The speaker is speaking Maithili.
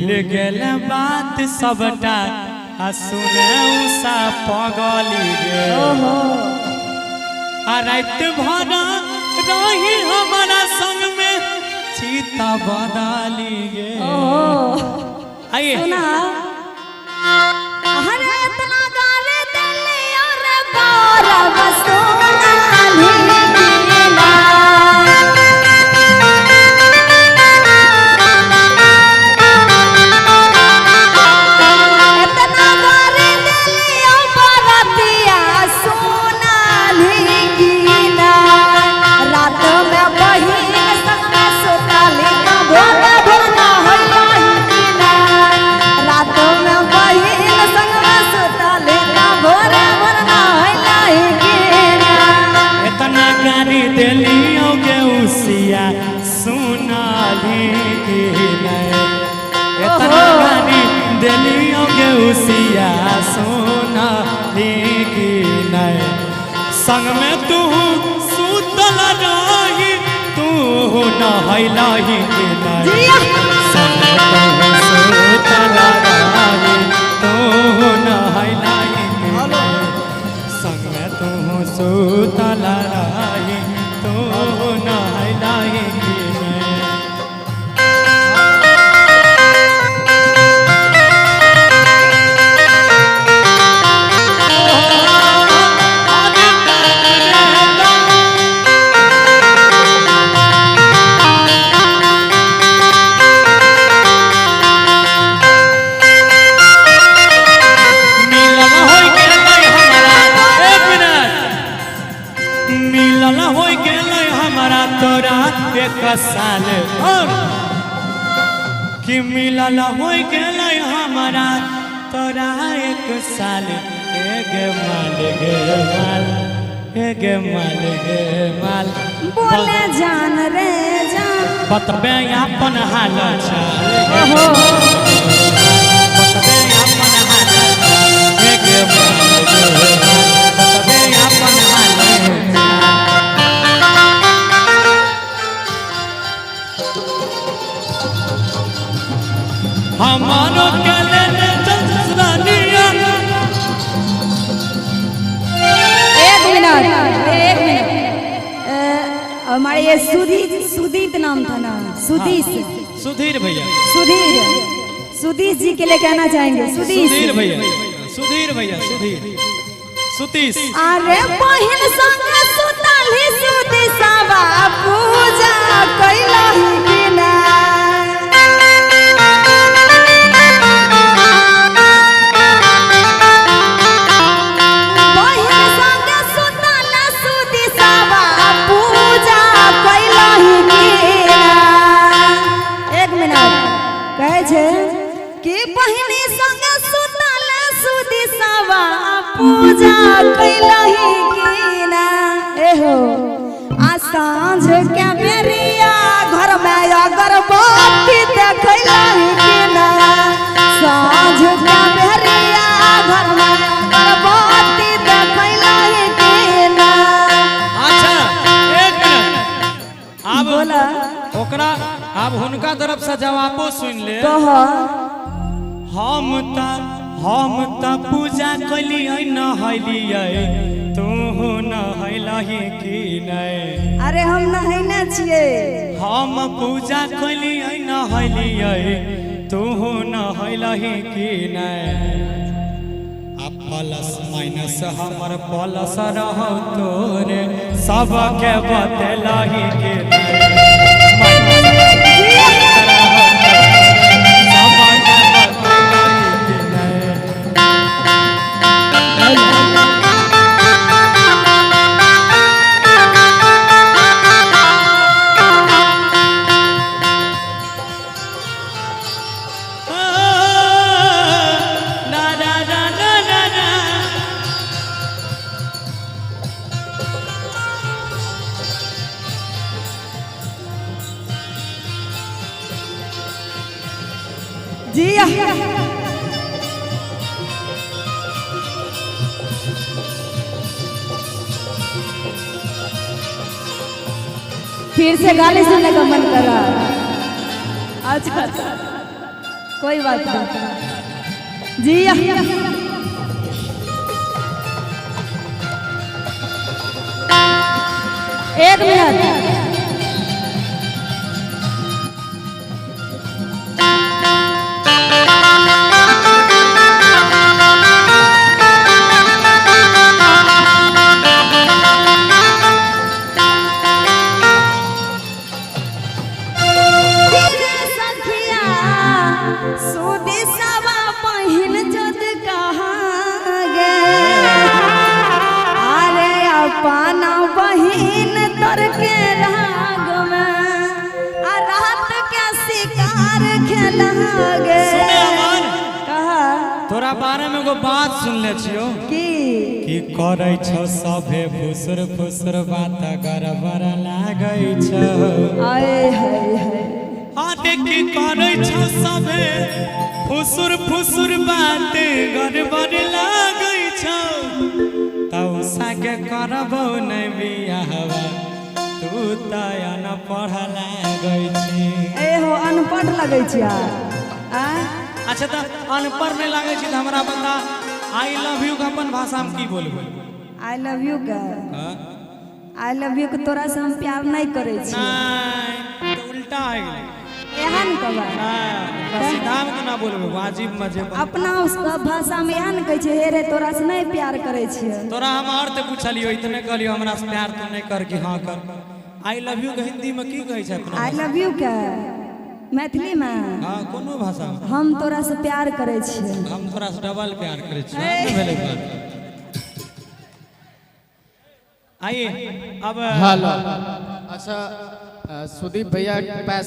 भूल गेल बात सबटा आ सुने उषा पगली गे। ओहो। आ राति भर रही हमारा संग में चीता बदली गे। ओहो। आइए। सुना, अरे इतना गाली दिली और गौरव सोनाली गिना। इतना गाली दिली और बरतिया सोनाली गिना। रात में बहिन संग में सुताली का भोर भोर नहैलही गिना। रात में बहिन संग में सुताली का भोर भोर नहैलही गिना। इतना गाली देलियो गे उसिया सुनाली की नहीं। इतना ओहो। गाली देलियो गे उसिया सुनाली की नहीं। संग में तू सुतल रही तू नहैलही की नहीं। जिया। संग में तू सुतल रही तू नहैलही की नहीं। संग में तू सुतल रही तू नहैलही की नहीं। मिलल होई गेलै हमरा, एक मिनट, मिलल होई गेलै हमरा तोरा एक साल और कि मिलल होई गेलै हमरा तोरा एक साल। गे माल गे माल, गे माल गे माल। बोले जान रे जान। बतबे अपन हाल चाल। ओहो। बतबे अपन हाल चाल, गे माल गे माल, बतबे अपन हाल चाल। हमारो के लेने चल ससुरालिया। एक मिनट, एक मिनट। हमारे ये सुधीर, सुदीत नाम था ना, सुधीश। सुधीर भैया। सुधीर, सुधीश जी के लिए कहना चाहेंगे सुधीश। सुधीर भैया, सुधीर भैया, सुधीर सुतीश। अरे बहिन संग सुतली सुदिसावा पूजा कैलही कि ना। बहिन संग सुतल सुदिसावा पूजा कैलही कि ना। एक मिनट, कहै छै कि बहिनी संग सुतल सुदिसावा पूजा कैलही कि ना। एहो, आ साँझ के बेरिया घर में अगरबत्ती देखैलही कि ना। साँझ के बेरिया घर में अगरबत्ती देखैलही कि ना। अच्छा, एक मिनट, आब बोला। ओकरा आब हुनका तरफ से जवाबो सुन ले। कह। हम त पूजा कलियै नहलियै तू नहलही की नहीं। अरे हम नहैने छियै। हम पूजा कलियै नहलियै तू नहलही की नहीं। आ प्लस माइनस हमर प्लस रहो तोरे सबके बतेलही के नहीं। माइनस रहो तोरे, सबके बतेलही के नहीं। ना ना ना ना ना ना। जी। फिर से गाली सुनने का मन कर रहा है। अच्छा। कोई बात नहीं जी। एक मिनट। सखिया सुदी सवा बहिन जद कहाँ गे, अरे अपना बहिन तर के राग में आ रात के शिकार खेला गे। सुने अमन। कहा। तोरा बारे में एगो बात सुनले छियो। की? की करै छौ सभे फुसुर फुसुर बात, गड़बड़ लागै छौ। आए हाय हाय। अरे की करै छौ सभे फुसुर फुसुर बात, गड़बड़ लागै छौ। तौसा के करबौ नै बियाहवा, तू तऽ अनपढ़ लागै छी। ए हो, अनपढ़ लगै छियै आ? अच्छा, तऽ अनपढ़ नहि लागै छी तऽ हमरा बता, I love you के अपन भाषामे की बोलबै? I love you के? हाँ? I love you के तोरा से हम प्यार नहीं करै छी। नहि, तऽ उल्टा आइ गेलै। एहन कबा? नहि, ओकरा सीधामे केना बोलबै? वाजिब मे जे अपना उसका भाषा में एहन कहै छै, हे रे, तोरा से नहीं प्यार करै छियै। तोरा हम अर्थ पूछलियो, इतने कहलियो हमरा से प्यार तू नहीं कर कि हाँ कर। I love you के हिंदी में की कहै छै अपना? I love you के मैथिली में? हाँ, कोनो भाषा में। हम तोरा से प्यार करै छियै। हम तोरा से डबल प्यार करै छियै। आब ने भेलै बात? आइए अब। हेलो, अच्छा, सुदीप भैया पैसा